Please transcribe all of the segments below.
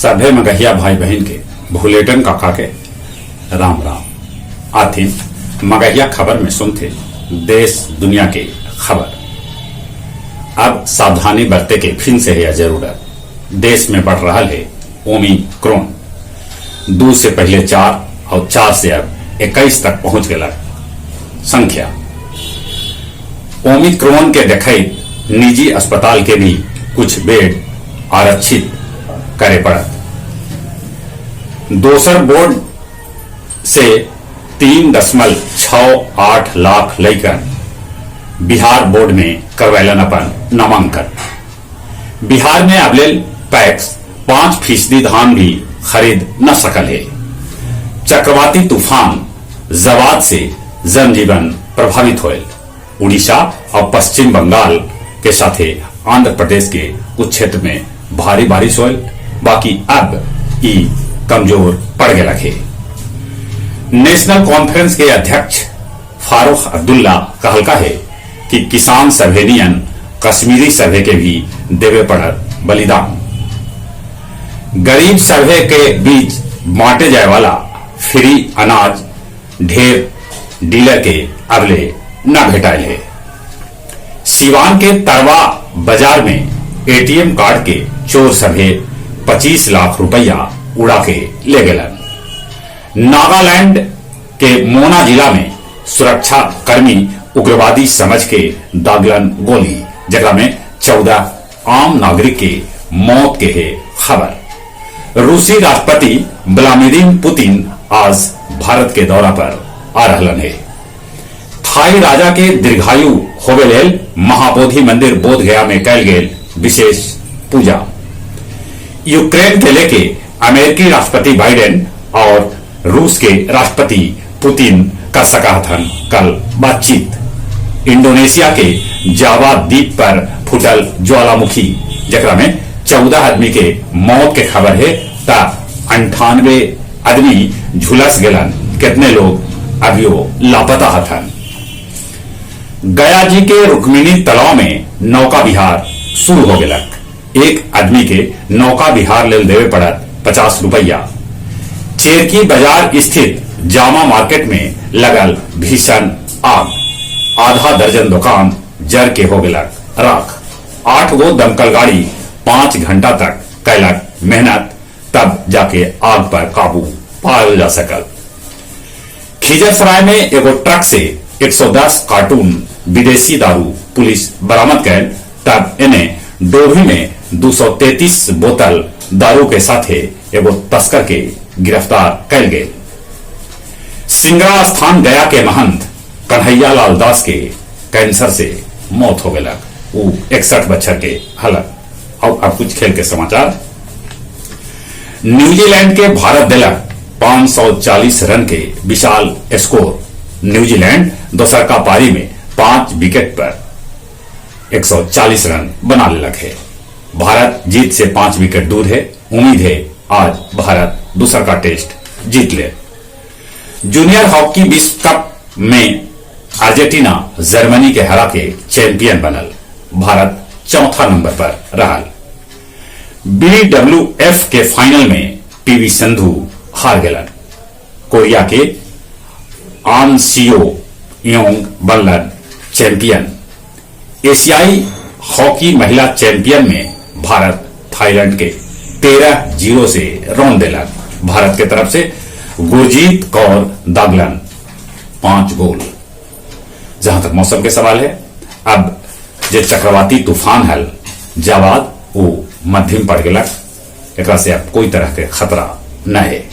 सभे मगहिया भाई बहन के भुलेटन काका के राम राम। आथिन मगहिया खबर में सुनते देश दुनिया के खबर। अब सावधानी बरते के फिर से है जरूरत। देश में बढ़ रहा है ओमिक्रोन। 2 से पहले 4 और 4 से अब 21 तक पहुंच गया संख्या। ओमिक्रोन के देखैत निजी अस्पताल के भी कुछ बेड आरक्षित करे पड़त। दोसर बोर्ड से 3.68 लाख लइकन बिहार बोर्ड में करवैलन अपन नामांकन। बिहार में अबलेल पैक्स 5% धान भी खरीद न सकल है। चक्रवाती तूफान जवाद से जनजीवन प्रभावित होल। उड़ीसा और पश्चिम बंगाल के साथे आंध्र प्रदेश के कुछ क्षेत्र में भारी बारिश होल, बाकी अब ई कमजोर पड़ गया है। नेशनल कॉन्फ्रेंस के अध्यक्ष फारूक अब्दुल्ला कहलका है कि किसान सर्वे नियन कश्मीरी सर्वे के भी देवे पड़त बलिदान। गरीब सर्वे के बीच बांटे जाए वाला फ्री अनाज ढेर डीलर के अबले न भेटायल है। सिवान के तरवा बाजार में एटीएम कार्ड के चोर सभे 25 लाख रुपया उड़ा के ले गलन। नागालैंड के मोना जिला में सुरक्षा कर्मी उग्रवादी समझ के दागलन गोली, जकरा में 14 आम नागरिक के मौत के है खबर। रूसी राष्ट्रपति व्लादिमीर पुतिन आज भारत के दौरा पर आ रहलन है। थाई राजा के दीर्घायु होवे लेल महाबोधि मंदिर बोध गया में कैल गेल विशेष पूजा। यूक्रेन के लेके अमेरिकी राष्ट्रपति बाइडेन और रूस के राष्ट्रपति पुतिन कर सकथन कल बातचीत। इंडोनेशिया के जावा द्वीप पर फूटल ज्वालामुखी, जकरा में 14 आदमी के मौत के खबर है ता 98 आदमी झुलस गेलन, कितने लोग अभियो लापता हथन। गया जी के रुक्मिणी तालाब में नौका विहार शुरू हो गेलक। एक आदमी के नौका विहार लेल देवे पड़त 50 रुपया। चेरकी बाजार स्थित जामा मार्केट में लगल भीषण आग, आधा दर्जन दुकान जर के हो गेलक राख। 8 गो दमकल गाड़ी 5 घंटा तक कैलक मेहनत, तब जाके आग पर काबू पायल जा सकल। खिजरसराय में एगो ट्रक से 110 कार्टून विदेशी दारू पुलिस बरामद कर, तब इन्हें डोभी में 233 बोतल दारू के साथे एगो तस्कर के गिरफ्तार कैल गए। सिंगरा स्थान गया के महंत कन्हैया लाल दास के कैंसर से मौत हो गया। वो 61 बच्चर के हलक। और अब कुछ खेल के समाचार। न्यूजीलैंड के भारत दिलक 540 रन के विशाल स्कोर। न्यूजीलैंड दोसर का पारी में 5 विकेट पर 140 रन बना लेलक है। भारत जीत से 5 विकेट दूर है। उम्मीद है आज भारत दूसरा का टेस्ट जीत ले। जूनियर हॉकी विश्व कप में अर्जेंटीना जर्मनी के हरा के चैंपियन बनल। भारत चौथा नंबर पर रहा। बीडब्ल्यूएफ के फाइनल में पीवी सिंधु हार गलन। कोरिया के आन सियो योंग बनलन चैंपियन। एशियाई हॉकी महिला चैंपियन में भारत थाईलैंड के 13-0 से रौंद दिलक। भारत के तरफ से गुरजीत कौर दागलन 5 गोल। जहां तक मौसम के सवाल है, अब जे चक्रवाती तूफान हल जवाद, वो मध्यम पड़ गया। एकरा से अब कोई तरह के खतरा न है।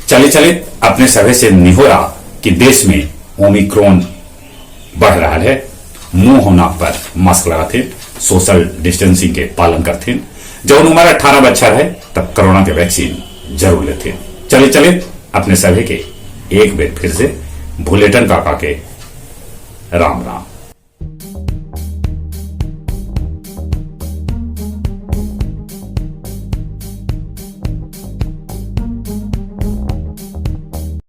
चले चले अपने सभे से निहोरा कि देश में ओमिक्रोन बढ़ रहा है, मुंह और नाक पर मास्क लगाते, सोशल डिस्टेंसिंग के पालन करते। जब उम्र 18 बच्चर है तब कोरोना के वैक्सीन जरूर लेते। चले चले अपने सभी के एक बार फिर से भुलेटन काका के राम राम।